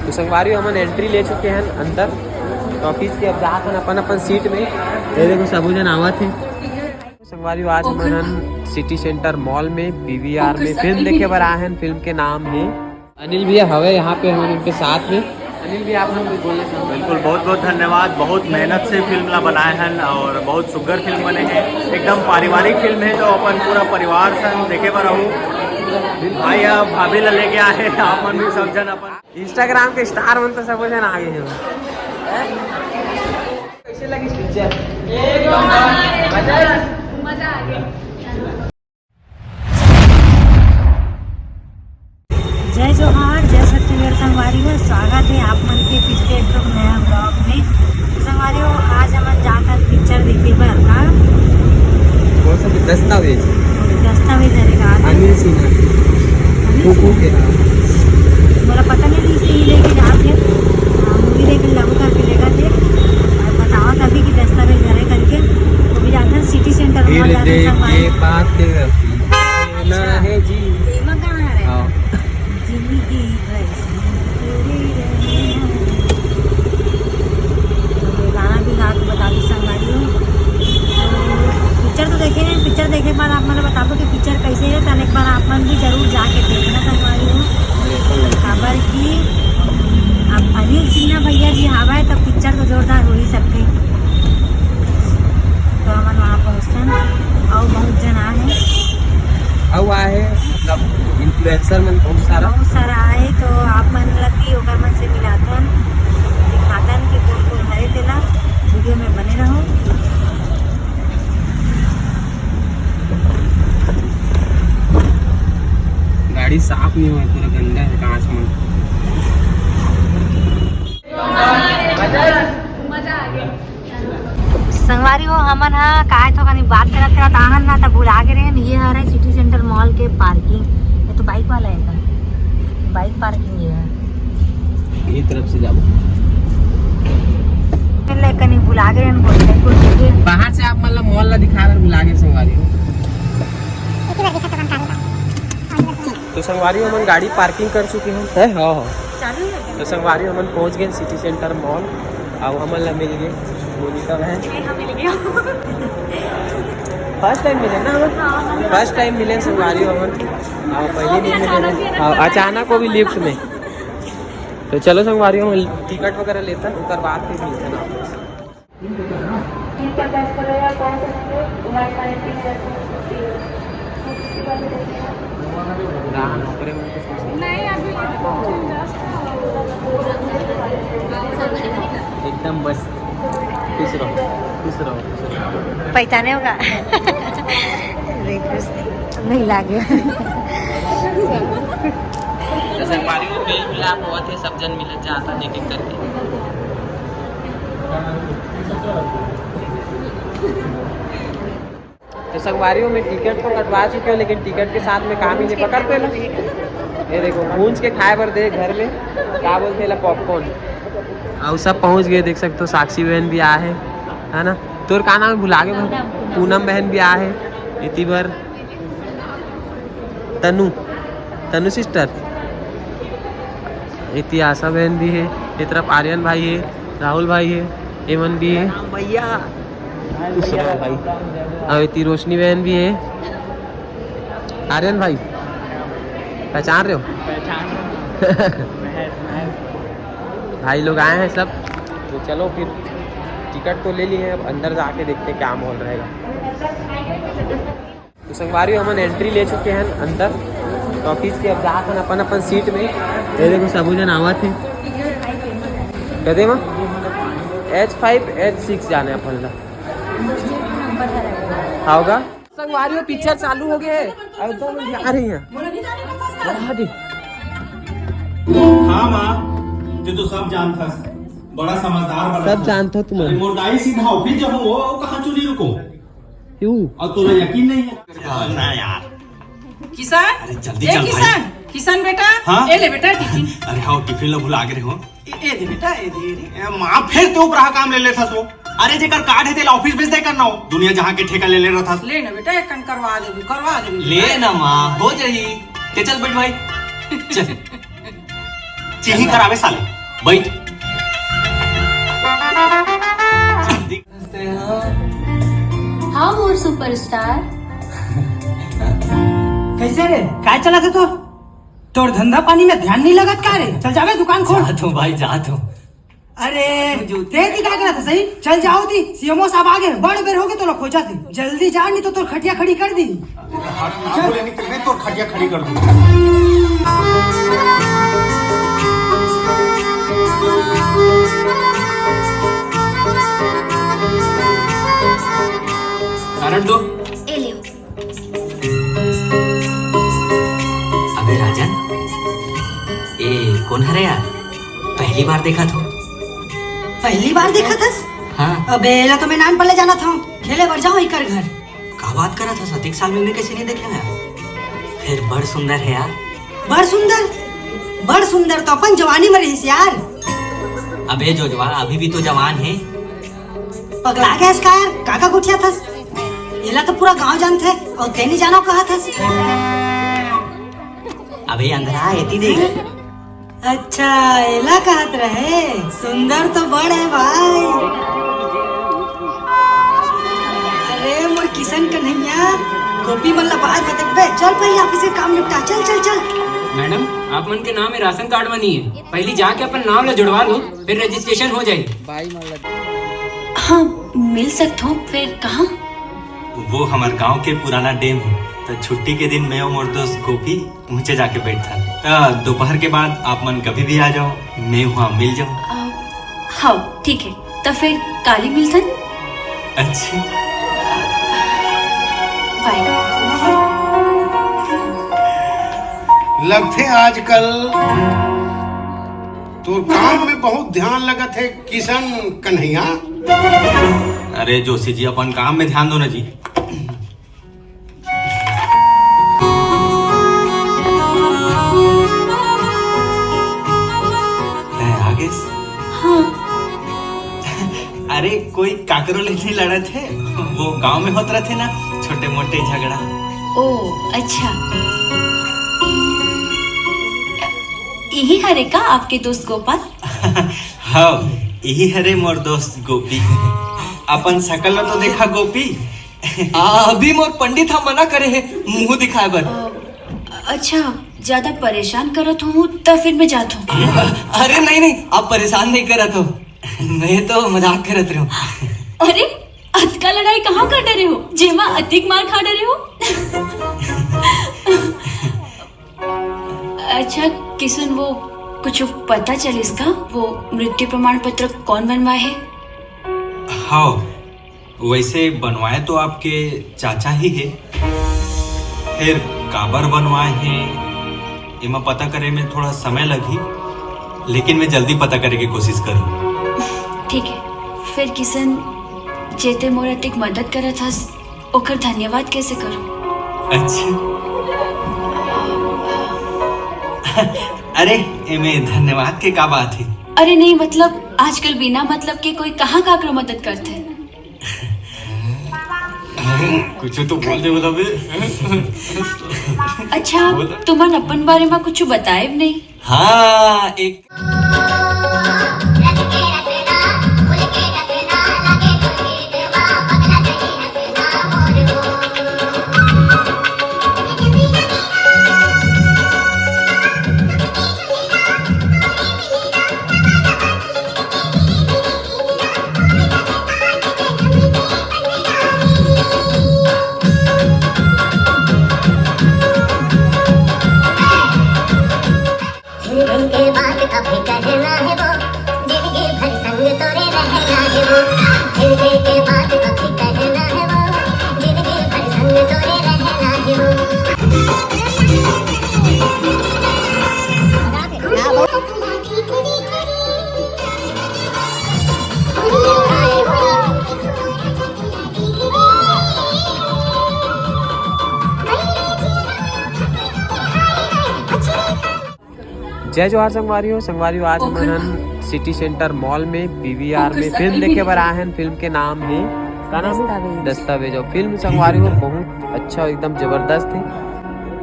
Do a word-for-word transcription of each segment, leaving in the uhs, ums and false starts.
तो संगवारी हो, हमन एंट्री ले चुके हैं अंदर टॉकीज के। अब जात हन अपन अपन सीट में। ये देखो, सबो जन आवत हे। संगवारी हो, आज हमन हन सिटी सेंटर मॉल में पीवीआर में फिल्म देखे बर आए हैं। फिल्म के नाम है अनिल भैया हवे यहाँ पे, हमन उनके साथ में। अनिल भैया, आप हम कुछ बोलना चाहोगे? बिल्कुल, बहुत बहुत धन्यवाद। बहुत मेहनत से फिल्म ला बनाए हन और बहुत सुग्घर फिल्म बने हैं। एकदम पारिवारिक फिल्म है, तो अपन पूरा परिवार संग देखे बर आहू। भाई, आप भाभी ला लेके आए हैं, आप मन भी सब जन अपन Instagram के स्टार मन तो सबो जन आ गए हैं। कैसे लगी पिक्चर? एक नंबर। मजा आ गया। जय जोहार, जय छत्तीसगढ़ संगवारी हो, स्वागत है आप मन के फिर से एक ठो नया ब्लॉग में। तो संगवारी हो, आज हमन जात हन पिक्चर देखे बर का। कौन सा? दस्तावेज। दस्तावेज हरे का। अनिल सिन्हा। अनिल कुकू सिन्हा। के नाम। मोला पता नहीं, इसे ही लेके जात हे। हाँ, मूवी देखे लागू करके लेगा थे। और बताओ तभी कि दस्तावेज हरे करके। तो भी जात हन सिटी सेंटर मॉल, जात हन संगवारी। बात के ना है जी। एमा कहाँ है? हाँ। जिंदगी भर संग तेरे रहना। ये गाना भी गा के बता दी संगवारी हो। तो पिक्चर तो देखे नहीं, पिक्चर देखे के बाद आप मन बताबो कि पिक्चर कैसे है, तन एक बार आप मन भी जरूर जाके देखना संगवारी हो। काबर कि अब अनिल सिन्हा भैया जी हवय, तब पिक्चर तो जोरदार हो ही सकथे। तो हमन वहाँ पहुँचथन, अउ बहुत जन आए हैं। अउ आए हैं, मतलब, इन्फ्लुएंसर मन बहुत सारा। बहुत सारा आए, तो आप मन ला भी ओकर मन से मिलाथन, दिखाथन कि कौन कौन हरे तेला। वीडियो में बने रहो। गाड़ी साफ नहीं हुआ, पूरा गंदा है कांच मन। मजा आ गया। संगवारी हो, हमन ह काय तो कनी बात करत करत आहन ना, त भुला गे रहेन। ये हरे सिटी सेंटर मॉल के पार्किंग। ये तो बाइक वाला है का? बाइक पार्किंग ये है। ये तरफ से जाओ। ले कनी भुला गे रहेन, बोल रहे कुछ। बाहर से आप मतलब मॉल ला दिखा रहे, भुला गे संगवारी हो। तो संगवारी हो, हमन गाड़ी पार्किंग कर चुके हैं। है? हाँ, हाँ। चालू है? तो संगवारी हो, हमन पहुँच गए सिटी सेंटर मॉल। अब हमन ला मिल गए मोनिका बहन। ये हम मिल गए। फर्स्ट टाइम मिले ना हमन? हाँ, हमन फर्स्ट टाइम मिले संगवारी हो हमन। हाँ, पहली दिन मिले अचानक ही ना। हाँ, अचानक वो भी लिफ्ट में। तो चलो संगवारी हो, हमन टिकट वगैरह लेथन, ओकर बाद फिर मिलथन आप। एकदम बस खुश रहो, खुश रहो, खुश रहो। पहचाने होगा। नहीं लागे। तो संगवारी हो, मेल मिलाप होवत हे, सब जन मिलत जात हे एक एक करके। तो संगवारी हो, मैं टिकट तो कटवा चुके हूँ, लेकिन टिकट के साथ में काम ही नहीं पकड़ पे ना। ये देखो, भूंज के खाए बर दे घर में, क्या बोलते हैं ला, पॉपकॉर्न। अउ सब पहुँच गए, देख सकते हो, साक्षी बहन भी आ है, है ना? तोर का नाम है? भुला गे मैं। पूनम बहन भी आ है इति बर। तनु, तनु सिस्टर। इति आशा बहन भी है, ये तरफ आर्यन भाई है, राहुल भाई है, एमन भी है। भैया। खुश रहो भाई। अउ इति रोशनी बहन भी है। आर्यन भाई, पहचान रहे हो? पहचान। भाई लोग आए हैं सब, तो चलो फिर टिकट तो ले लिए हैं, अब अंदर जाके देखते हैं क्या माहौल रहेगा। तो संगवारी हो, हमन एंट्री ले चुके हैं अंदर टॉकीज के। अब जात हन अपन अपन सीट में। ये देखो, सबो जन आवत हे। कदे मा? एच फ़ाइव, एच सिक्स जाने अपन ला। हाँ होगा। संगवारी हो, पिक्चर चालू हो गए है। अब तो हम जा रही हैं। हाँ जी। हाँ माँ, तू तो सब जानता है, बड़ा समझदार बना सब है। जानता तुम। अरे मोर दाई सीधा ऑफिस जाऊँ, वो, वो कहाँ चुनी रुको? क्यों? और तोला यकीन नहीं है? ना यार। किशन? अरे जल्दी ए चल भाई। किशन, किशन बेटा, हाँ? ए ले बेटा टिफिन। अरे हाँ, टिफिन ला भुला गे रहे हो। ए, ए दे बेटा, ए दे, ए दे। ए माँ, फिर ते ऊपर काम ले लेथस वो। अरे जेकर कार्ड है तेला ऑफिस भेज दे करना हो। दुनिया जहाँ के ठेका ले ले रहा था। ले ना बेटा, एक कन करवा दे, करवा दे। ले ना माँ, हो जाही। ते चल बैठ भाई। चल। चीनी करावे साले। बैठ। जल्दी। हाँ, मोर सुपरस्टार। कैसे रे? काय चलत हे तोर? तोर धंधा पानी में ध्यान नहीं लगत का रे? चल जावे दुकान खोल। जात हूँ भाई, जात हूँ। अरे, तू जूती तें दिखा के रहा था सही। चल जाओ दी, सीएमओ साहब आ गे, बड़ बेर हो गे तोला खोजत हे। जल्दी जा, नहीं तो तोर खटिया खड़ी कर दी। हाथ ना बोले, नहीं तो मैं तोर खटिया खड़ी कर दूँ। कारण दो। ए ले। अबे राजन, ए कोन हरे यार? पहली बार देखत हों। पहली बार देखत हस? हाँ। अबे, एला तो मैं नान पल्ले जानत हूँ। खेले बर जाओ इकर घर। का बात करत हस? अतिक साल में भी कैसे नहीं देखे ना? फिर बड़ सुंदर हे यार। बड़ सुंदर? बड़ सुंदर तो अपन जवानी में रहिस यार। अबे जोजवा, अभी भी तो जवान हे। पगला गे हस का यार? का का गोठियाथस? एला तो पूरा गांव जानथे अउ तें नइ जानव कहत हस। अबे अंधरा, एती देख। अच्छा, एला कहत रहे, सुंदर तो बड़ हे भाई। अरे मोर किसन कन्हैया, गोपी मन ला बाद में देखबे, चल पहले ऑफिस के काम निपटा, चल चल चल। मैडम, आप मन के नाम ए राशन कार्ड में नहीं है, पहली जाके अपन नाम ला जुड़वा लो, फिर रजिस्ट्रेशन हो जाएगी। हाँ, मिल सकत हों, फेर कहाँ? वो हमर गांव के पुराना डैम हे, त छुट्टी के दिन मैं अउ मोर दोस्त गोपी उहेंचे जाके बैठथन। त दोपहर के बाद आप मन कभी भी आ जाओ, मैं उहाँ मिल जाऊँ। अ, हाँ, ठीक हे, त फेर काली मिलथन। अच्छा। बाय। लगथे आजकल तोर काम में बहुत ध्यान लगत हे किसन कन्हैया। अरे जोशी जी, अपन काम में ध्यान दो ना जी। तैं आ गेस? हाँ। अरे, कोई काकरो ले नहीं लड़त हे, वो गांव में होत रहिथे ना, छोटे मोटे झगड़ा। ओ, अच्छा। इही हरे का आपके दोस्त गोपाल? हाँ, इही हरे मोर दोस्त गोपी। अपन शकल ला तो देखा गोपी। आ, अभी मोर पंडित ह मना करे हे मुंह दिखाए बर। अ, अच्छा, ज्यादा परेशान करत हों त फिर मैं जात हों। अरे नहीं नहीं, आप परेशान नहीं करत हों, मैं तो मजाक करत रहेंव। अरे, अतका लड़ाई कहाँ कर डरे हो, जेमा अतिक मार खा डरे हो? अच्छा किसन, वो कुछ पता चलिस का, वो मृत्यु प्रमाण पत्र कौन बनवाए हे? हाँ, वैसे बनवाए तो आपके चाचा ही हे, फेर काबर बनवाए हे, एमा पता करे में थोड़ा समय लगही, लेकिन मैं जल्दी पता करे के कोशिश करूँ। ठीक हे, फेर किसन, जे तें मोर अतिक मदद करत हस, ओकर धन्यवाद कैसे करूँ? अच्छा। अरे, एमे धन्यवाद के का बात हे? अरे नहीं, मतलब, आजकल बिना मतलब के कोई कहाँ काकरो मदद करथे? कुछ तो बोल दे बोला बे। अच्छा, बोल। तुमन अपन बारे में कुछ बताए नहीं? हाँ, एक हिल के बात अभी कहना है वो, जिंदगी भर संग तोरे रहना है वो। हिल के बात अभी कहना है वो, जिंदगी भर संग तोरे रहना है वो। जय जोहार संगवारी हो। संगवारी हो, आज हमन हन सिटी सेंटर मॉल में पीवीआर में फिल्म देखे बर आए हन। फिल्म के नाम हे, का नाम हे? दस्तावेज। दस्तावेज। और फिल्म संगवारी हो बहुत अच्छा, एकदम जबरदस्त हे।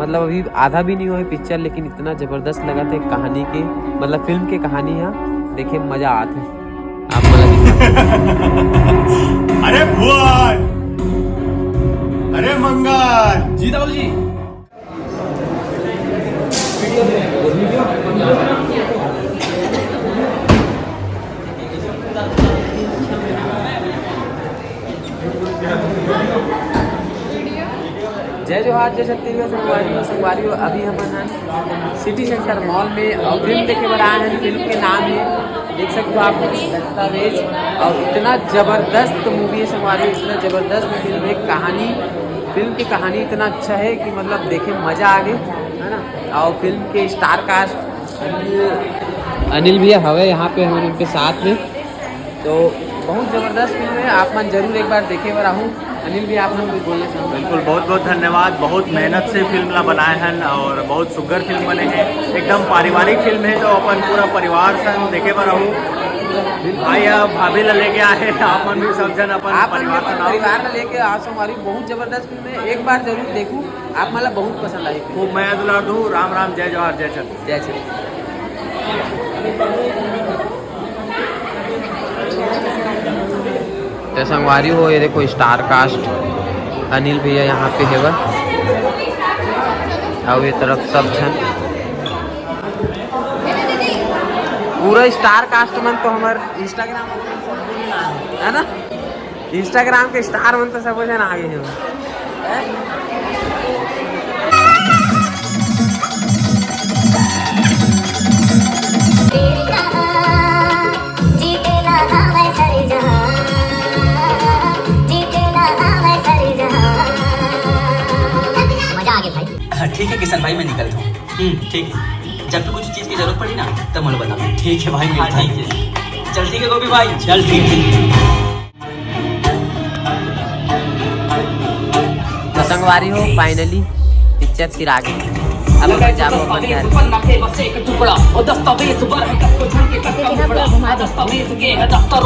मतलब अभी आधा भी नहीं होय पिक्चर, लेकिन इतना जबरदस्त लगत हे कहानी के, मतलब फिल्म के कहानी हे, देखे में मजा आत हे। आप मन ला दिखा। अरे भुवन, अरे मंगल जी, दाऊ जी। जय जोहार, जय छत्तीसगढ़ संगवारी हो। संगवारी हो, अभी हमन हन सिटी सेंटर मॉल में और फिल्म देखे बर आए हैं। फिल्म के नाम है, देख सकते हो आप, दस्तावेज। और इतना जबरदस्त मूवी है संगवारी हो, इतना जबरदस्त फिल्म है। कहानी, फिल्म की कहानी इतना अच्छा है कि मतलब देखे मजा आ गई, है ना। और फिल्म के स्टार कास्ट, अनिल, अनिल भैया हवे यहाँ पे, हमन उनके साथ में। तो बहुत जबरदस्त फिल्म है, आप मन जरूर एक बार देखे बर आहू। अनिल भी, आप मन कुछ बोलना चाहो? बिल्कुल, बहुत बहुत धन्यवाद। बहुत मेहनत से फिल्म ला बनाए हन और बहुत सुग्घर फिल्म बने हैं। एकदम पारिवारिक फिल्म है, तो अपन पूरा परिवार संग देखे बर आहू। भाई, अब भाभी ला लेके आए हैं, आप मन भी सब जन अपन आप मन परिवार अपन संग आओ। परिवार ला लेके आओ संगवारी, बहुत जबरदस्त फिल्म है, एक बार जरूर देखू, आप मन ला बहुत पसंद आई। खूब मया दुलार दू। राम राम, जय जोहार, जय छत्तीसगढ़। जय छत्तीसगढ़। तो संगवारी हो, ये देखो स्टार कास्ट, अनिल भैया यहाँ पे हेवय, और ये तरफ सब झन, पूरा स्टार कास्ट मन तो हमर Instagram, है ना, Instagram के स्टार मन तो सब झन आगे हे। मजा आ गया भाई। हाँ, ठीक है किशन भाई, मैं निकलता हूँ। हम्म, ठीक है। जब भी कुछ चीज़ की जरूरत पड़ी ना, तब मुझे बताना। ठीक है भाई, हाँ, मिलता है। ठीक है। चल ठीक है गोपी भाई। चल ठीक है। तो संगवारी हो, finally पिक्चर सिरा गे। अब अपन जाबो अपन घर।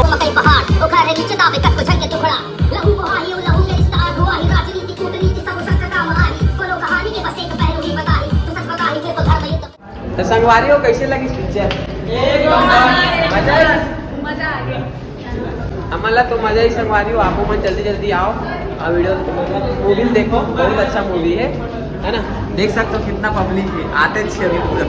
मकई पहाड़, ओखर हे नीचे दाबे कतको झन के टुकड़ा। लहू बोहाही, लहू के रिश्ता आगू आही, राजनीति, कूटनीति, सब संग काम आही। कोनो कहानी के बस एक पहलू ही बताही, तो सच बताही, फिर तो घर में युद्ध। तो संगवारी हो, कैसे लगी पिक्चर? एक नंबर। मजा आया? मजा आ गया। हमन ला तो मजा ही संगवारी हो, आपो मन जल्दी जल्दी आओ और वीडियो, मतलब मूवी देखो, बहुत अच्छा मूवी है, है ना? देख सकते हो कितना पब्लिक है, आते छे अभी पूरा।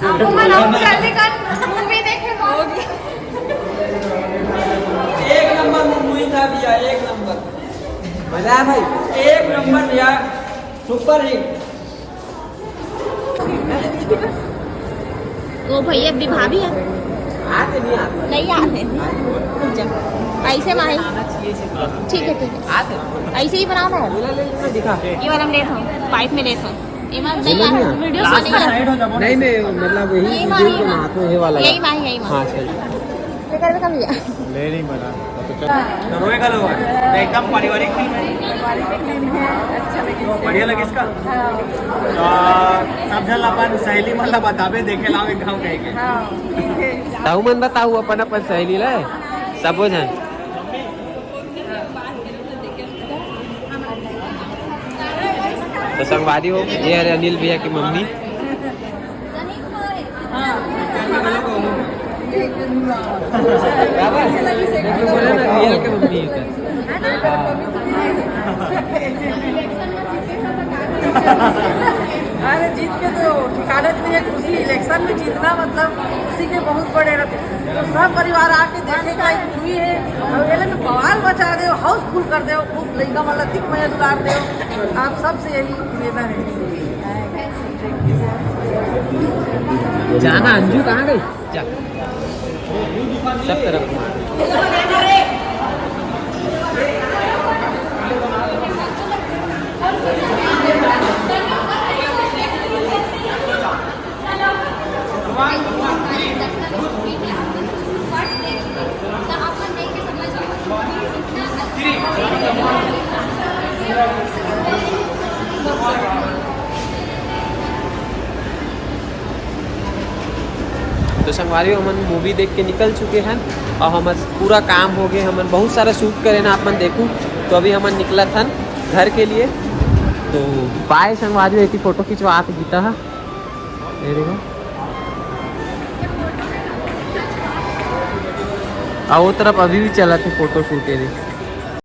आपको मन आपको जल्दी कर मूवी देखे होगी। एक नंबर मूवी था भैया, एक नंबर। मजा आया भाई? एक नंबर भैया, सुपर हिट। वो भैया भी भाभी है। आते नहीं आते। नहीं आते। ऐसे माही। ठीक है, ठीक है। आते। ऐसे ही बनाना है। बोला ले लेना, दिखा। ये वाला हम लेत हूँ, पाइप में लेत हूँ। ये वाला नहीं आते। वीडियो से नहीं आते। नहीं, नहीं, मतलब यही ये माही, ये वाला। यही माही, यही माही। हाँ, चल। ये कर दे कभी। ले नहीं बना। तो रोएगा लोग। तो एकदम पारिवारिक फिल्म है। पारिवारिक फिल्म है, अच्छा लगे। बढ़िया लगे इसका? हाँ। तो सब जन अपन सहेली मन ला बताबे, देखे लाओ एक घाव कह के। हाँ, ठीक है। ताऊ मन बताऊ अपन अपन सहेली ला, सबो झन। तो संगवारी हो, ये हरे अनिल भैया की मम्मी। अरे जीत के तो ठिकाना नहीं है, खुशी, इलेक्शन में जीतना मतलब खुशी के बहुत बड़े रहते। तो सब परिवार आके देखे का एक मूवी है, और ये लोग बवाल मचा दे, हाउसफुल कर दे, खूब लइका मन ला दिख मया दुलार दे। आप सबसे यही निवेदन है। जाना अंजू कहाँ गई? जा। सब तरफ मार। तो संगवारी हो, हमन मूवी देख के निकल चुके हन और हमर पूरा काम हो गए। हमन बहुत सारा शूट करे ना, आप मन देखू। तो अभी हमन निकलत हन घर के लिए। तो बाय संगवारी हो, एती फोटो खिंचवात गीता हा। ये देखो, और वो तरफ अभी भी चलत हे फोटो शूट। ये देखो,